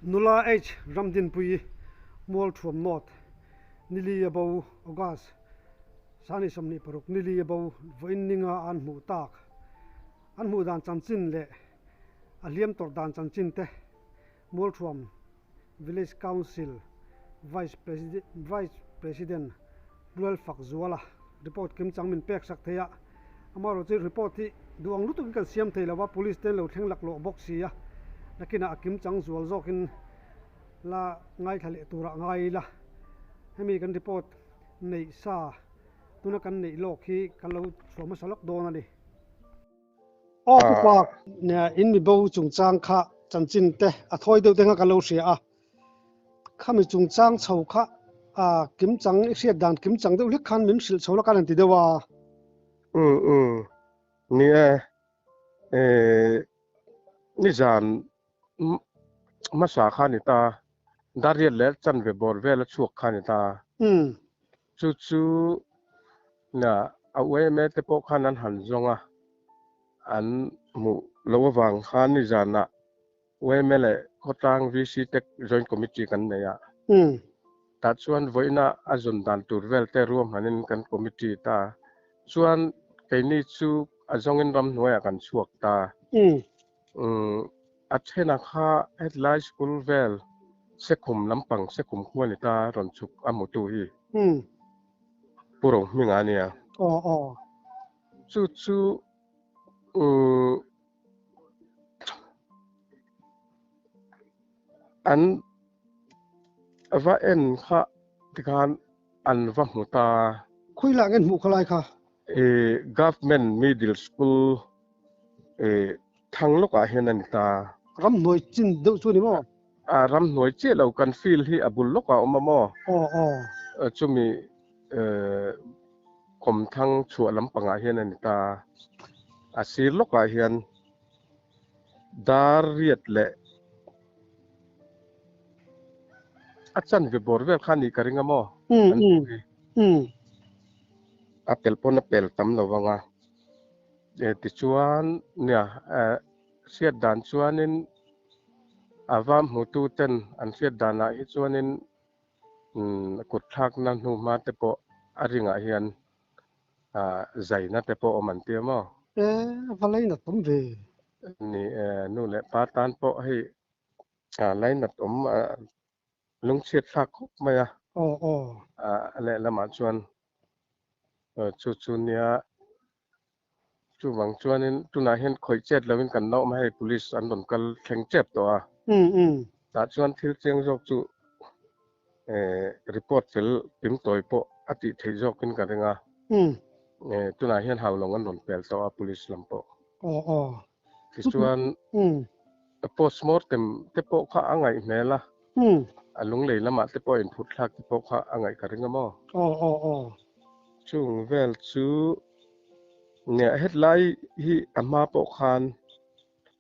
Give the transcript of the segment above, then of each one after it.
Nula H Ramdinpui Mualthuam North nili a bo August sani 26 nili a bo vawiin ninga an hmuh tak an hmuh dan chanchin leh a hliam tawrh dan chanchin te Mualthuam Village Council Vice President Vice President Hlual Fakzuala report kim chang min pek sak thei a, amaherawh chu report hi duh ang lutukin kan siam thei lo va, Police te an lo thleng laklawh bawk si a, nakinah a kim chang zual zawkin la ngaithla leh turah ngai ila, hemi kan report neih sa tuna kan neih lawk hi kan lo chhuah hmasa lawk dawn a ni. Aw pu pa in mi bo chungchang kha chanchin te a thawi deuh te kha ka lo hria a, khami chungchang chho kha kim chang i hriat dan kim chang deuh hlek khan min hrilh chho la khan an ti deuh a. Um um ni e, nizan hmasa kha ni ta, Dariat leh chanve bawr vel a chhuak kha ni ta. Chu chu na a yma te pawh khan an han zawng a, an hmuh loh avang khan nizanah yma leh khawtlang VC te Joint Committee kan nei a. Tah chuan vawiina a zawn dan tur vel te ruahmanin kan committee ta chuan keini chu a zawngin ramhnuaiah kan chhuak ta. A thena kha hetlai school vel Sekhum lampang Sekhum khua ni ta rawn chhuk a hmutu hi Pu Rohminga a nia. Chu chu an va en kha tikhan an va hmu ta. Khawilah nge an hmuh khalai kha? Government Middle School Thang lawkah hian a ni ta. Ramhnuai chin deuh chu a ni maw? A ramhnuai chiah lo, kan field hi a bul lawkah a awm a maw? Aw aw. Chumi kawmthang chhuah lampangah hian a ni ta. A sir lawkah hian dar riat leh a chanve bawr vel kha a nih ka ring a maw? An hmuh hi. A pel pawn a pel tam lo vang a. Tichuan, nia, hriat dan chuanin a vam hmutu ten an hriat danah hi chuanin kut thlakna hnuhma te pawh a ringah hian zaina te pawh awm an tia maw? E, va lainat awm ve. Ni e, nu leh pa tan pawh hei lainat awm lungchhiat thlak khawp mai a. Aw, aw. A lehlamah chuan chu chu nia chuvang chuanin tunah hian khawih chet loin kan la awm a, hei police an rawn kal thleng tep tawh a. Tah chuan thil chiang zawk chu report fel kim tawi pawh a tih theih zawkin ka ring a. Tunah hian Haulawng an rawn pel tawh a police lam pawh. Aw, aw. Tichuan postmortem te pawh kha a ngaih hmel a, a lunglei lamah te pawh inphut thlak te pawh kha a ngaih ka ring a maw? Aw aw aw. Chung vel chu nia hetlai hi a hma pawh khan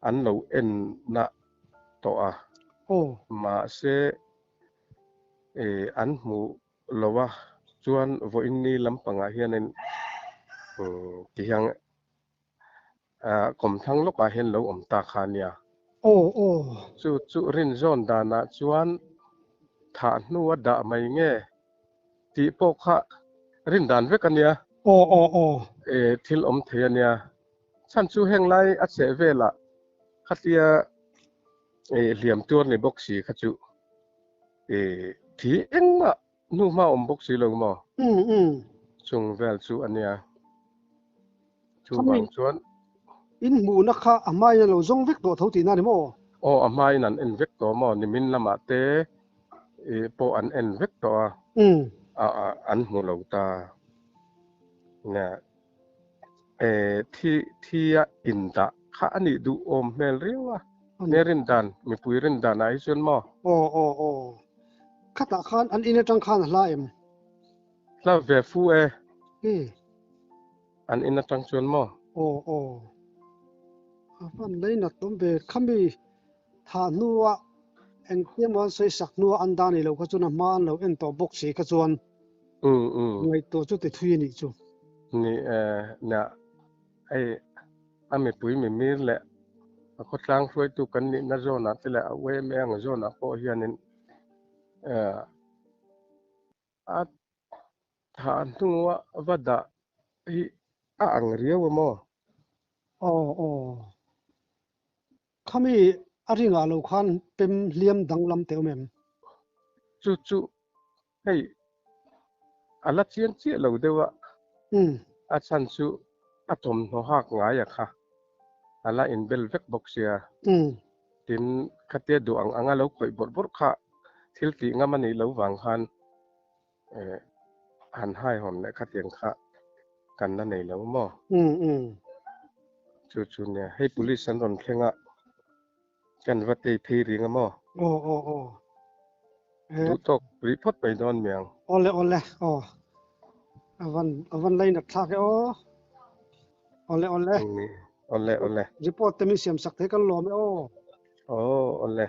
an lo en na tawh a, mahse an hmuh lo a, chuan vawiin ni lampangah hianin tihian Kawmthlang lawkah hian lo awm ta kha nia. Aw aw. Chu chu rinzawn danah chuan thah hnua dah mai nge tih pawh kha rin dan vek a nia. Aw aw aw. E thil awm thei a nia. Chhan chu heng lai a chheh velah khatia e hliam tuar ni bawk si kha chu e thi engmah Hnu hma awm bawk si lo maw? Um um. Chung vel chu a nia. Chuvang chuan. In hmuhna kha a hmain a lo zawng vek tawh tho tihna a ni maw? Aw, a hmain an en vek tawh maw? Nimin lamah te pawh an en vek tawh a. A an hmu lo ta. Nia. Thi thi a indah kha a nih duh awm hmel riau a. Nge rindan, mipui rindan ah hi chuan maw? Aw aw aw. Khatah khan an in atang khan a hla em? Hla ve fu e. An in atang chuan maw? Aw aw. A van lei nat awm ve. Khami thah hnua engtia maw an sawi sak hnua an dah ni loh kha chuan a hma an lo en tawh bawk si kha chuan ngaihtuah chu ti thui a nih chu. Ni e, nia hei a mipui mimir leh. A khawtlang hruaitu kan nihna zawnah te leh a yma ang zawnah pawh hianin a thah hnua va dah hi a ang riau a maw? Aw aw. Khami a ringah lo khan pem hliam danglam teh awm em? Chu chu hei a la chiang chiah lo deuh a, a chhan chu a thawmhnaw hak ngai a kha a la inbel vek bawk sia. Tin, khatia duh ang anga lo khawih bawrh bawrh kha thil tih ngam a nih loh vang khan han haihawn leh khatiang kha kan la nei lo maw? Chu chu nia, hei police an rawn thleng a, kan va tei phei ring a maw? Aw aw aw. Duh tawk rih phawt mai dawn miang. Awle awle aw. Avan avan lainat thlak e aw. Awle awle. Awle awle. Report te min siam sak thei kan lawm e aw. Aw awle.